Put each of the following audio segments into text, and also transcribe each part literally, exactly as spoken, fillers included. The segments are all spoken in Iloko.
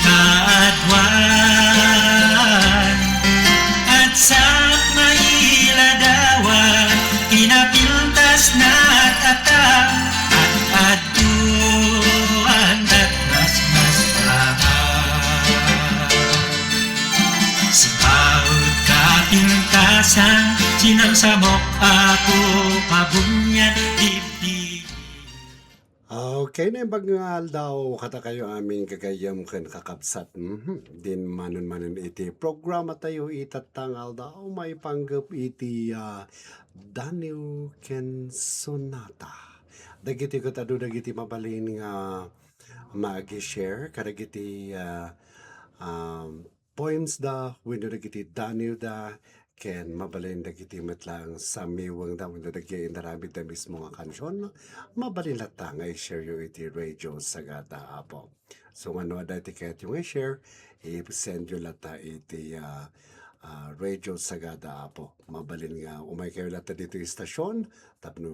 Aadwan, at sa mailadawan, pinapintas na at atang, at adwan, at mas, mas mahal. Sipaut kapintasan, sinamsamok, Apo, kabunian, dibdib. Okay, naimbag nga aldaw kadakayo amin gagayyem ken kakabsat. Mhm. Din manen-manen iti programa tayo itatta nga aldaw, maipanggep iti, ah, Daniw ken Sonata. Dagiti ket adu dagiti mabalin nga magi-share kadagiti, ah, um, poems da wenno dagiti daniw da, ken mabalin dagiti met laeng samiweng da wenno dagiti inaramid da mismo nga kansion, mabalin latta nga i-share yo iti Radio Sagada, Apo. So, ngano adda iti kayatyo nga i-share, i-send yo latta iti, ah, ah, Radio Sagada, Apo. Mabalin nga umay kayo latta ditoy istasyon tapno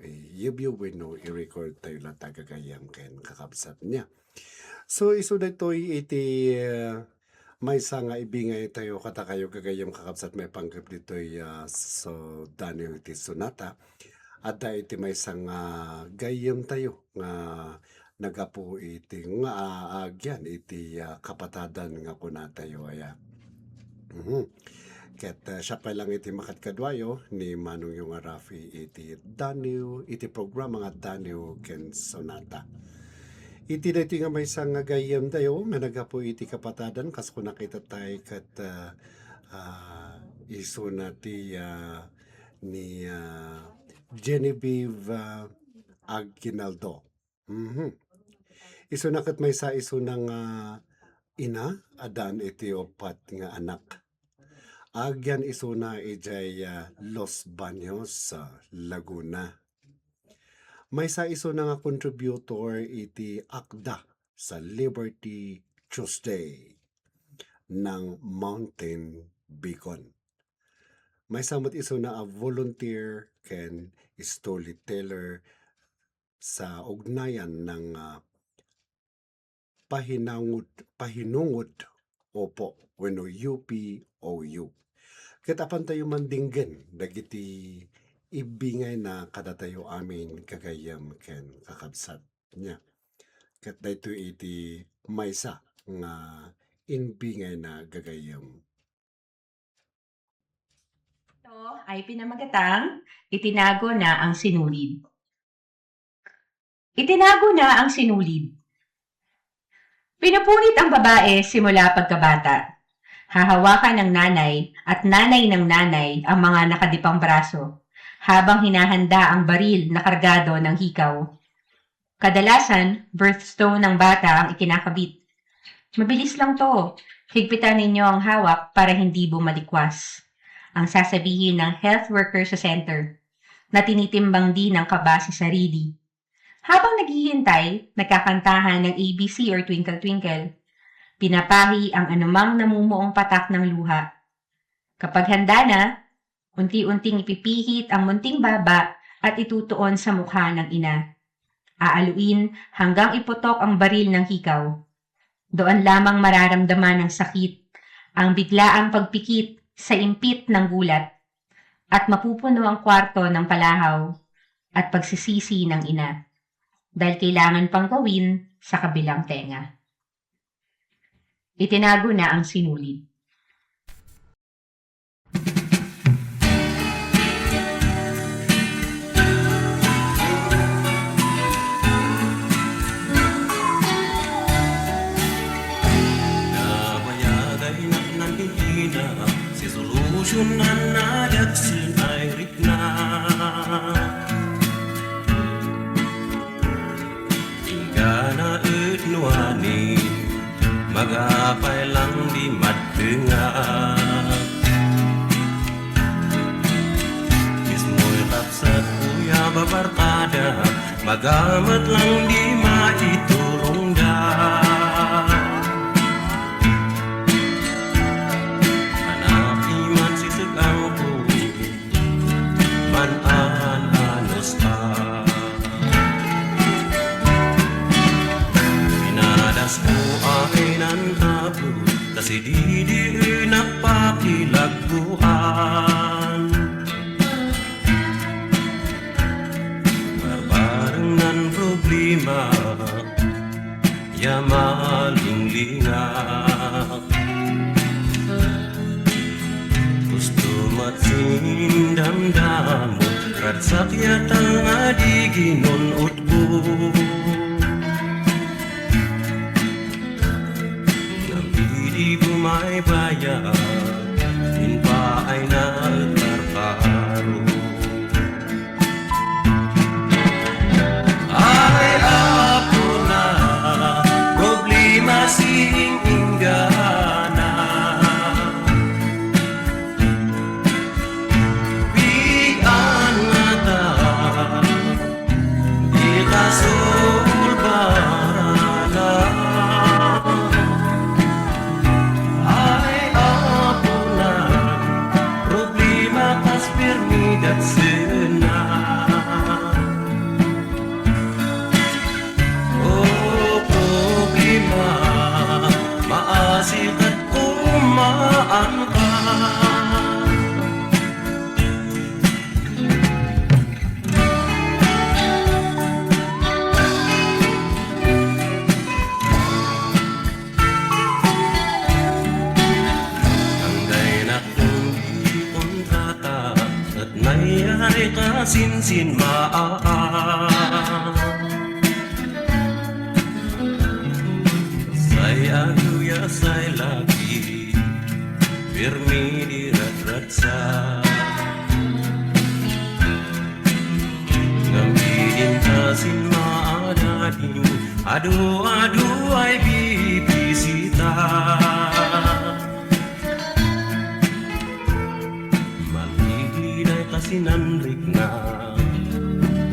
iyebyo wenno i-record tayo latta gagayyem ken kakabsat niya. So, isu daytoy iti, ah, maysa nga ibingay tayo kadakayo gagayyem kakabsat maipanggep ditoy, ah, so, daniw iti Sonata. Adda iti maysa nga gayyem tayo nga nagapu iti nga, ah, agyan iti, ah, kapatadan nga kuna tayo aya. Mhm. Ket, ah, siak pay lang iti makadkaduayo ni manongyo nga Rafi iti daniw, iti programa nga Daniw ken Sonata. Iti daytoy nga maysa nga gayyem tayo nga nagapu iti kapatadan, kas kunak itattay ket, ah, ah, isuna ti, ah, ni, ah, Genevieve, ah, Aguinaldo. Mhm. Isuna ket maysa isuna nga ina, addaan iti uppat nga anak. Agyan isuna idiay, ah, Los Baños, ah, Laguna. Maysa isuna nga contributor iti ACDA sa Liberty Tuesday ng Mountain Beacon. Maysa met isuna a volunteer ken storyteller sa ugnayan ng, ah, pahinangot-, pahinungot, opo, wenno U P O U. Ket apan tayo mandinggen dagiti ibingayna kadatayo amin gagayyem ken kakabsat niya. Ket daytoy iti maysa nga imbingayna gagayyem. Ito ay pinamagatang Itinago na ang Sinulid. Itinago na ang Sinulid. Pinupunit ang babae simula pagkabata. Hahawakan ng nanay at nanay ng nanay ang mga nakadipang braso habang hinahanda ang baril na kargado ng hikaw. Kadalasan, birthstone ng bata ang ikinakabit. "Mabilis lang 'to. Higpitan ninyo ang hawak para hindi bumalikwas," ang sasabihin ng health worker sa center, na tinitimbang din ang kaba sa sarili. Habang naghihintay, nagkakantahan ng A B C or Twinkle Twinkle. Pinapahi ang anumang namumuong patak ng luha. Kapag handa na, unti-unting ipipihit ang munting baba at itutuon sa mukha ng ina. Aaluin hanggang iputok ang baril ng hikaw. Doon lamang mararamdaman ang sakit, ang biglaang pagpikit sa impit ng gulat, at mapupuno ang kwarto ng palahaw at pagsisisi ng ina, dahil kailangan pang gawin sa kabilang tenga. Itinago na ang sinulid. Nabayag ay naknan ina, si solution na nadagsin ay rikna. Inggana et nuanin, magapay lang di madengngak. Mismoy kapsat, kuya, babarkada, magamet lang di maitulongda. Anak iman sisig-angko, man-an-anusta. Pinadasko a ina Apo, ta sididinak pakilagbuan. Barbareng nan problema ya malinglingak. Gusto met sindamdamo, ragsak yata nga di ginun-otko. Ngem idi bumaybayan, inpaayna et karkaro. Ay, Apona, problema sing inggana. Pigan ngata, di kasulbarana. Ay, Apona, problema kas pirmi datsenna. O problema, maasikat kumaanka. Anggaynakon ti kontrata, et nayay kasinsinmaan. Say agew ya say laki, pirmi di ragragsak. Ngem idi inta sinmaanadin, adu-adu ay bibisita. Malilinay kasi nanrikna,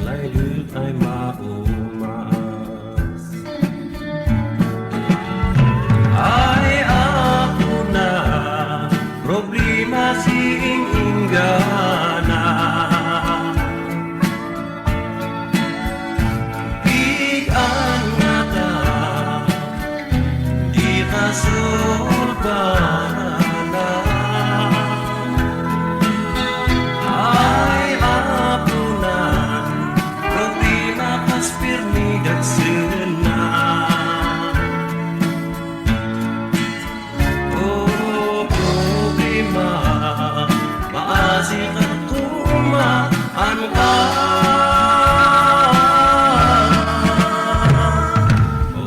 laydek ay maumas. Ay, Apona, problema sing inggana. Pigan ngata, di kasulbarana. Ay, Apona, problema kas pirmi datsenna. O problema, maasikat kumaanka. O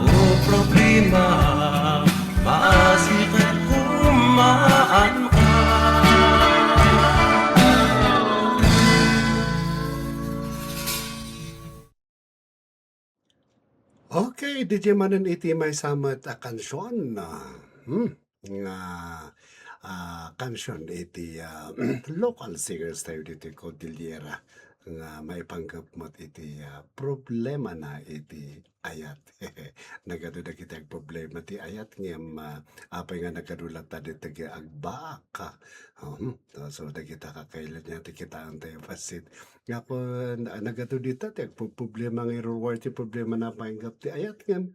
problema, maasikat kumaanka. Okay, D J manen iti maysa met a kansion, ah, hmm, nga, ah, kansion iti, ah, local singers tayo ditoy Cordillera nga maipanggep met iti, ah, problemana iti ayat. Nagadu dagiti agproblema ti ayat ngem, ah, apay nga nagadu latta dagiti agbaak. Hmm, so, so dagita kakailan nga ti kitaentayo bassit. Nga apo, na-, nagadu dita ti agpoproblema nga iruruar ti problema na panggap ti ayat ngem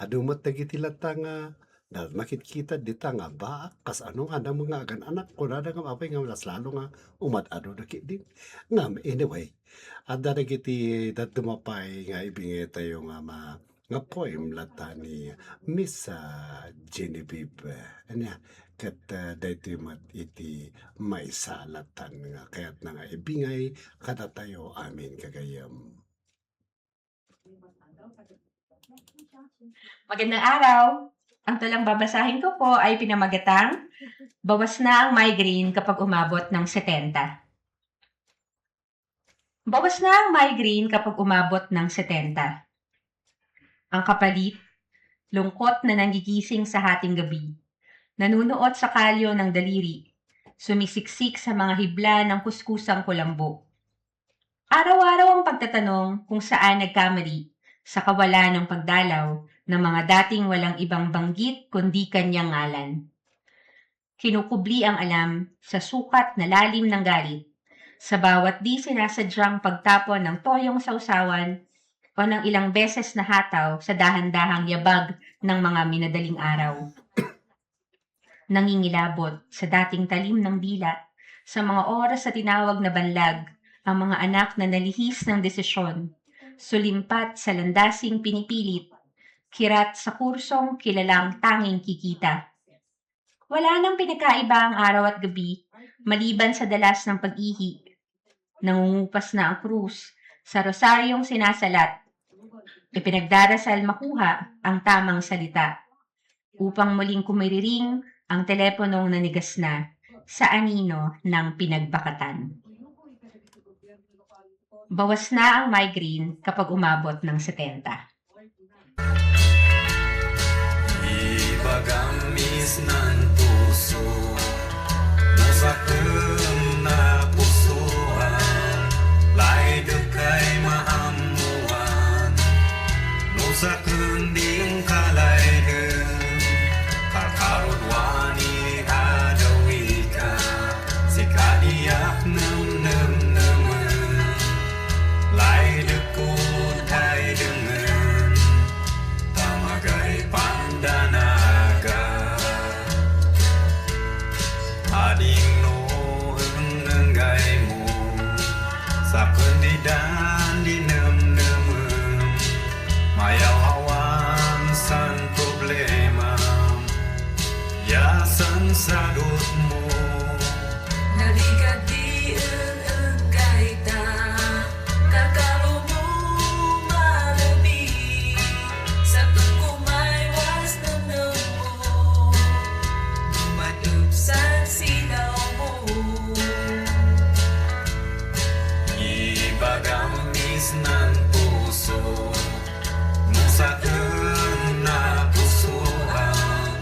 adu met dagiti latta nga na-, makitkita dita nga baak kas ano nga adda nga agan-anak kunada ngem apay nga mas lalo nga umad-adu da ketdi. Ngem anyway, adda dagiti dadduma pay nga ibingay tayo nga ma-, nga poem latta ni Miss, ah, Genevieve. Ania, ket, ah, daytoy met iti maysa latta nga kayatna nga ibingay kadatayo amin gagayyem. Magandang araw. Ang tulang babasahin ko po ay pinamagatang, "Bawas na ang migraine kapag umabot ng setenta." Bawas na ang migraine kapag umabot ng setenta. Ang kapalit, lungkot na nanggigising sa hating gabi, nanunuot sa kalyo ng daliri, sumisiksik sa mga hibla ng kuskusang kulambo. Araw-araw ang pagtatanong kung saan nagkamali sa kawalan ng pagdalaw ng mga dating walang ibang banggit kundi kanyang ngalan. Kinukubli ang alam sa sukat na lalim ng galit, sa bawat di sinasadyang pagtapon ng toyong sawsawan o ng ilang beses na hataw sa dahan-dahang yabag ng mga minadaling araw. Nangingilabot sa dating talim ng dila, sa mga oras sa tinawag na banlag, ang mga anak na nalihis ng desisyon, sulimpat sa landasing pinipilit, kirat sa kursong kilalang tanging kikita. Wala nang pinagkaiba ang araw at gabi, maliban sa dalas ng pag-ihi. Nangungupas na ang krus sa rosaryong sinasalat. Ipinagdarasal makuha ang tamang salita upang muling kumiriring ang teleponong nanigas na sa anino ng pinagbakatan. Bawas na ang migraine kapag umabot ng setenta. Ibagam misnan puso, no saken napusoan, laydek ay maammoan, no saken din kalayden, karkarod wani adawika, sika diak nemnemnemen, laydek ket aydengen, ta magaypanda naga. Ading no engnenggaymo, saken didan di nemnemem, mayaw-awan san problemam, ya sansadutmo. Nalikat di engnenggayta, karkaromo malabit, saken kumaywas nemnemmo, dumadep san silawmo. Ibagam misnan puso, no saken napusoan,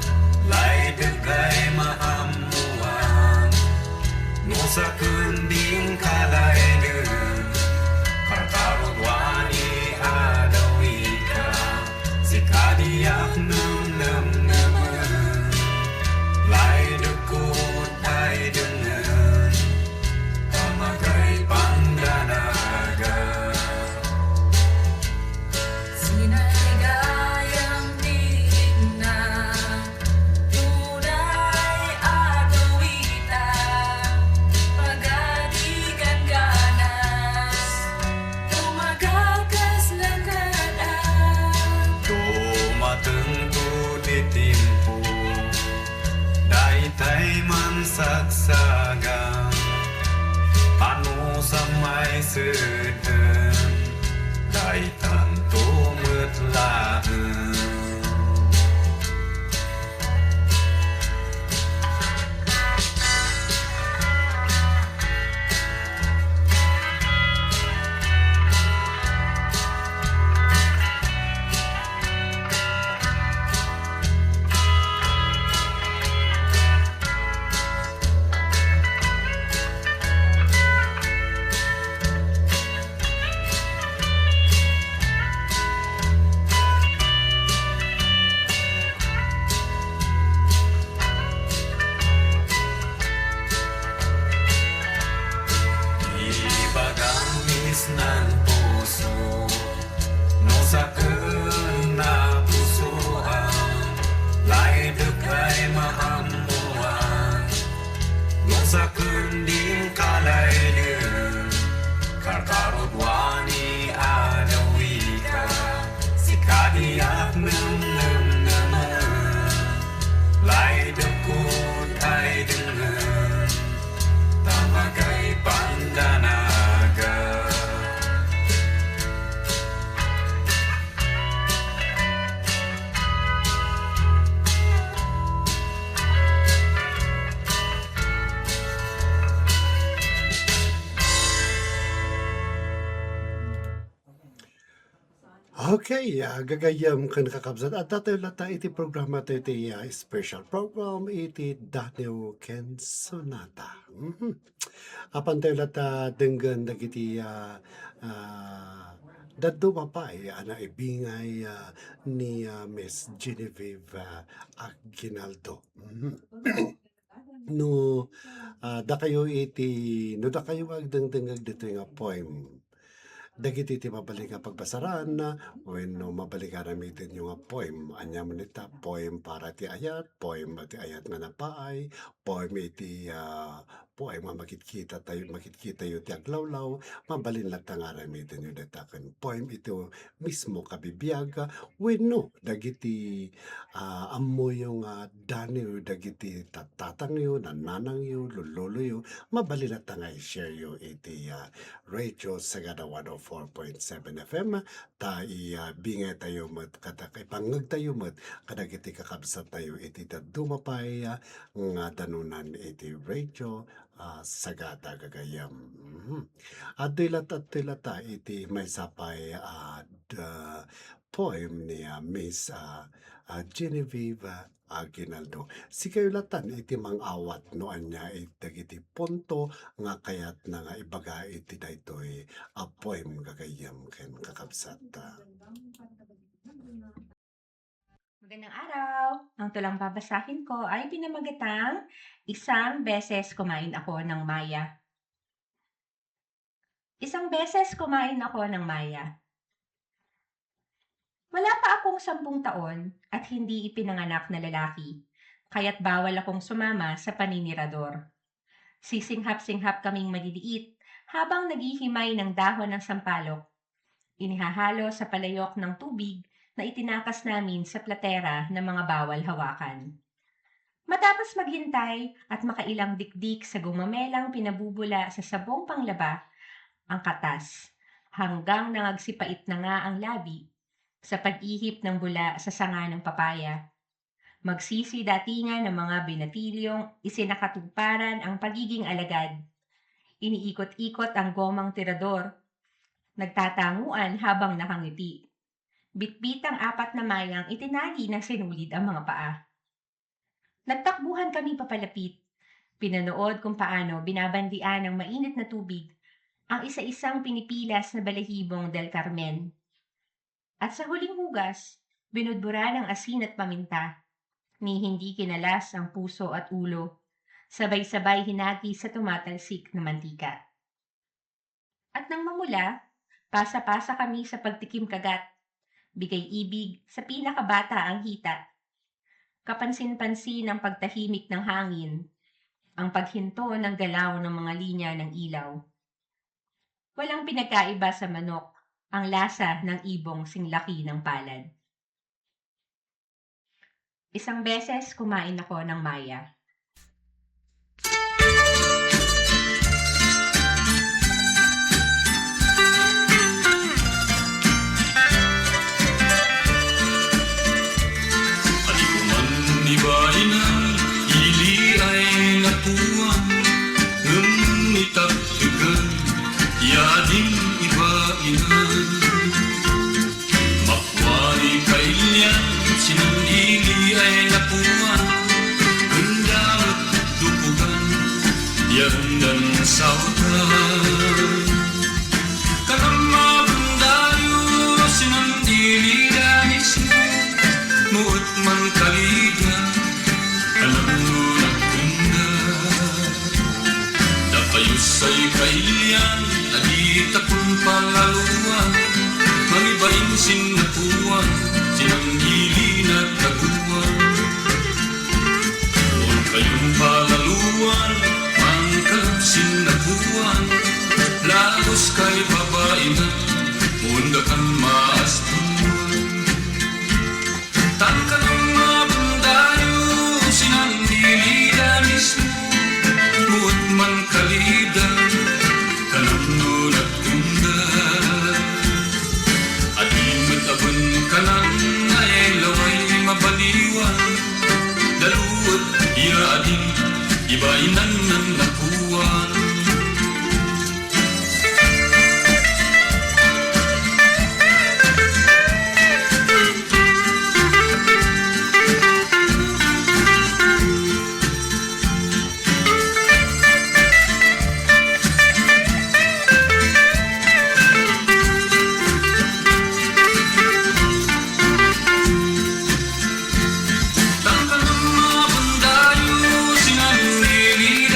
laydek ay maammoan, no saken din kalayden, karkarod wani adawika, sika diak nemnemnemen, laydek ket aydengen, ta magaypanda naga. Sinay gayam di rikna, dunay adawita, magadi gangganas, tumaga kas langkada. Dumatengto ti timpo, daytay mansagsaga, ano sa may seden, daytanto met laeng. Ibagam misnan puso, no saken napusoan, laydek ay maammoan, no saken din kalayden, karkarod wani adawika, sika diak nemnemnemen, laydek ket aydengen, ta magaypanda naga. Okay, ah, gagayyem ken kakabsat, adda tayo latta iti programa tayo iti, ah, special program iti Danew ken Sonata. Mhm. Apan tayo latta denggen dagiti, ah, ah, dadduma pay a naibingay, ah, ni, ah, Miss Genevieve, ah, Aguinaldo. Mhm. No, ah, dakayo iti, no dakayo nga agdengdengngeg ditoy nga poem, dagiti ti mabalin nga pagbasaan, wenno mabalin nga aramiden yo nga poem. Ania man ita, poem para ti ayat, poem ti ayat nga napaay, poem iti, ah, poem nga makitkita tayo, makitkita yo ti aglawlaw, mabalin latta nga aramiden yo dayta ken poem iti mismo kabibiag, wenno dagiti, ah, ammoyo nga daniyo dagiti tattatangyo, nannanangyo, lololoyo, mabalin latta nga i-share yo iti, ah, Radio Sagada one oh four point seven F M, ta i, ah, bingay tayo met, kada ipangngeg tayo met kadagiti kakabsat tayo iti dadduma pay, ah, nga danunan iti Radio, ah, Sagada gagayem. Mhm. Adtoy lat-, adtoy latta iti maysa pay, ah, d-, ah, poem ni, ah, Miss, ah, ah, Genevieve, ah, Aguinaldo. Sikayo latan iti mang-awat no ania it-, dagiti punto nga kayatna nga ibaga iti daytoy a poem gagayyem ken kakabsat. Magandang araw! Ang tulang babasahin ko ay pinamagatang Isang Beses Kumain Ako ng Maya. Isang beses kumain ako ng maya. Wala pa akong sampung taon at hindi ipinanganak na lalaki, kaya't bawal akong sumama sa paninirador. Sisinghap-singhap kaming maliliit habang naghihimay ng dahon ng sampalok. Inihahalo sa palayok ng tubig na itinakas namin sa platera ng mga bawal hawakan. Matapos maghintay at makailang dikdik sa gumamelang pinabubula sa sabong panglaba ang katas, hanggang nangagsipait na nga ang labi sa pag-ihip ng bula sa sanga ng papaya. Magsisidatingan ng mga binatilyong isinakatuparan ang pagiging alagad. Iniikot-ikot ang gomang tirador. Nagtatanguan habang nakangiti. Bitbit ang apat na mayang itinali ng sinulid ang mga paa. Nagtakbuhan kami papalapit. Pinanood kung paano binabandian ng mainit na tubig ang isa-isang pinipilas na balahibong Del Carmen. At sa huling hugas, binudbura ng asin at paminta, ni hindi kinalas ang puso at ulo, sabay-sabay hinati sa tumatalsik na mantika. At nang mamula, pasa-pasa kami sa pagtikim kagat, bigay ibig sa pinakabata ang hita. Kapansin-pansin ang pagtahimik ng hangin, ang paghinto ng galaw ng mga linya ng ilaw. Walang pinagkaiba sa manok ang lasa ng ibong singlaki ng palad. Isang beses, kumain ako ng maya. Adi ko man ibain a ili ay napuan, ngem itaktegan ya adin ibain a. Makuay kailian sinan ili ay napuan, ken damet dukogan ya rendan saotan. Kanam a bendayo sinan ili da mismo, no et man kalida, kanam no nagkenda. Dakayo say kailian a dita pon palaluan, mangibain sin napuan, sinan ili nagkaguan. Wen kayon palaluan, mangkalep sin napuan, lagus kay babaina, wen dakan maaston. Tan kanam a bendayo sinan ili da mismo, no et man kalida, kanam no nagkenda. Adi met a ben kanam nga ilaway mabaliwan, daluet ya adin ibainan nan napuan. Tan kanam a bendayo sinan ili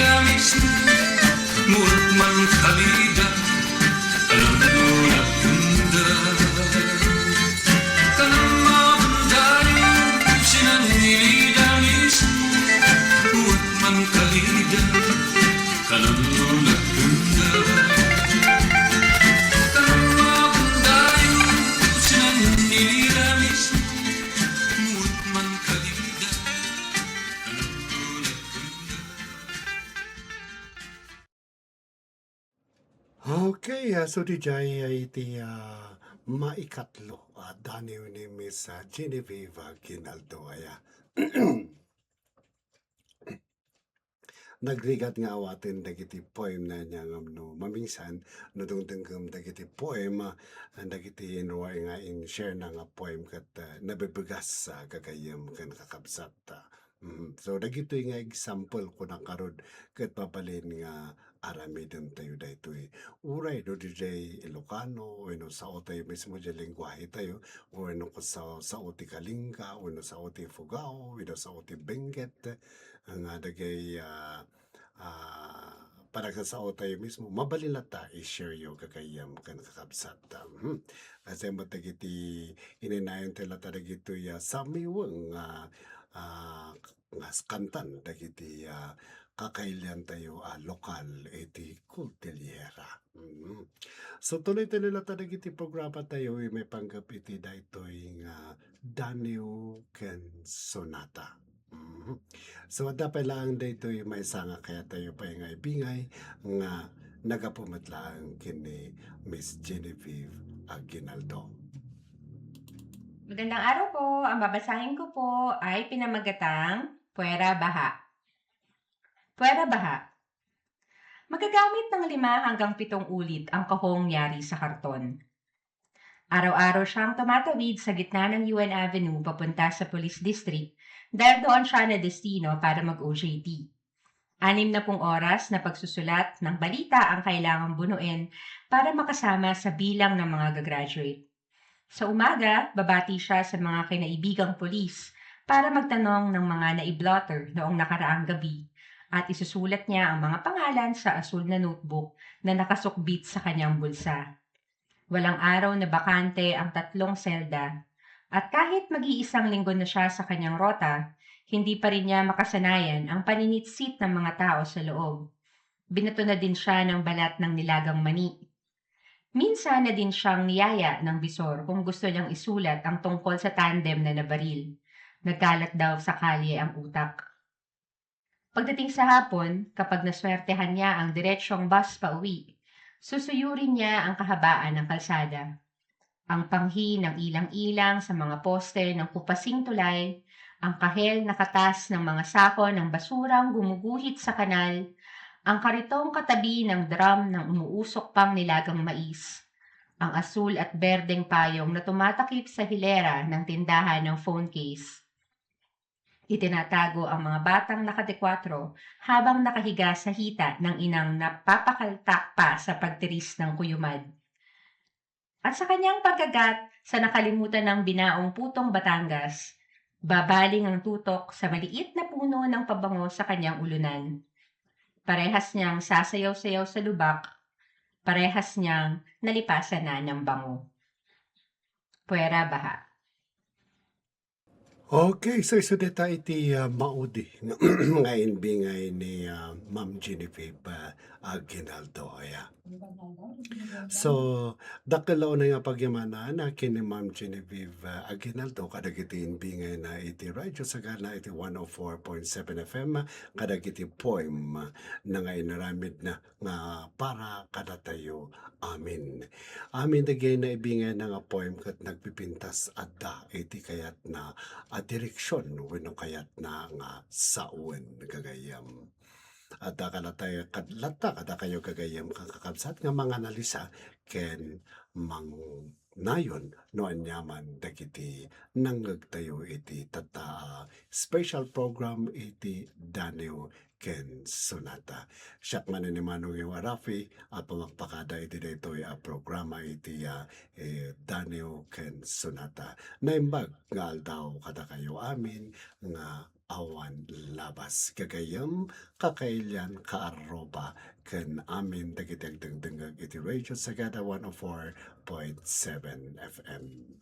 Okay, ah, so diay, ah, iti, ah, maikatlo, ah, daniw ni Miss, ah, Genevieve, ah, Ginaldo, aya. Nagrigat nga awaten dagiti poem na niya ngam no mamingsan, no dungdunggem dagiti poem, ah, dagiti inruay nga in-share na nga poem ket, ah, nabebegas, ah, gagayyem ken kakabsat, ah. Mhm. So, dagitoy nga example, kuna karud, ket mabalin nga aramiden tayo daytoy. Uray no diay Ilocano, wenno sao tayo mismo diay lengguahe tayo, wenno kung sao, sao ti Kalinga, wenno sao ti Ifugao, wenno sao ti Benguet, nga dagay, ah, ah, panagsasao tayo mismo, mabalin latta i-share yo gagayyem ken kakabsat. Mhm. Kasi met dagiti ininayon tayo latta dagitoy, ah, samiweng nga, ah, nga kantan dagiti, ah, kakailian tayo a lokal iti Cordillera. Mhm. So, tuloy-tuloy latta dagiti programa tayo, eh, maipanggep iti daytoy nga Daniw ken Sonata. Mhm. So, adda pay laeng daytoy maysa nga kayat tayo pay nga ibingay nga nagapu met laeng ken ni Miss Genevieve Aguinaldo. Magandang araw po. Ang babasahin ko po ay pinamagatang Puwera Baha. Puwera Baha. Magagamit ng lima hanggang pitong ulit ang kahong yari sa karton. Araw-araw siyang tumatawid sa gitna ng U N Avenue papunta sa Police District dahil doon siya na destino para mag-O J T. Anim na pung oras na pagsusulat ng balita ang kailangang bunuin para makasama sa bilang ng mga gagraduate. Sa umaga, babati siya sa mga kinaibigang pulis para magtanong ng mga naiblotter noong nakaraang gabi at isusulat niya ang mga pangalan sa asul na notebook na nakasukbit sa kanyang bulsa. Walang araw na bakante ang tatlong selda, at kahit mag-iisang linggo na siya sa kanyang rota, hindi pa rin niya makasanayan ang paninitsit ng mga tao sa loob. Binato na din siya ng balat ng nilagang mani. Minsan na din siyang niyaya ng bisor kung gusto niyang isulat ang tungkol sa tandem na nabaril. Nagkalat daw sa kalye ang utak. Pagdating sa hapon, kapag naswertehan niya ang diretsyong bus pauwi, susuyurin niya ang kahabaan ng kalsada. Ang panghi ng ilang-ilang sa mga poste ng kupasing tulay, ang kahel na katas ng mga sako ng basurang gumuguhit sa kanal, ang karitong katabi ng drum ng umuusok pang nilagang mais, ang asul at berdeng payong na tumatakip sa hilera ng tindahan ng phone case. Itinatago ang mga batang nakadekwatro habang nakahiga sa hita ng inang napapakaltak pa sa pagtiris ng kuyumad. At sa kanyang pagkagat sa nakalimutan ng binaong putong Batangas, babaling ang tutok sa maliit na puno ng pabango sa kanyang ulunan. Parehas niyang sasayaw-sayaw sa lubak, parehas niyang nalipasan na ng bango. Puwera Baha. Okay, so isu dita iti, ah, maudi nga, nga inbingay ni, ah, Ma'am Genevieve, ah, Aguinaldo, aya. So, dakkel la unay nga pagyamanan, ah, ken ni Ma'am Genevieve, ah, Aguinaldo kadagiti inbingayna iti Radyo Sagana iti one oh four point seven F M, kadagiti poem, ah, na nga inaramidna nga para kadatayo amin. Amin dagiti naibingayna nga poem ket nagpipintas adda iti kayatna a direksion wenno kayatna nga sawen gagayyem. Adda kadatayo, kad-, latta kadakayo gagayyem ken kakabsat nga manganalisa ken mangnayon no aniaman dagiti nangngegtayo iti tatta a special program iti Daniw ken Sonata. Siak manen ni Manong Ewa Rafi a pumakpakada iti daytoy a programa iti, ah, eh, Daniw ken Sonata. Naimbag nga aldaw kadakayo amin nga awan labas. Gagayyem, kakailian, kaarruba, ken amin dagiti agdengdengngeg iti Radio Sagada one oh four point seven F M.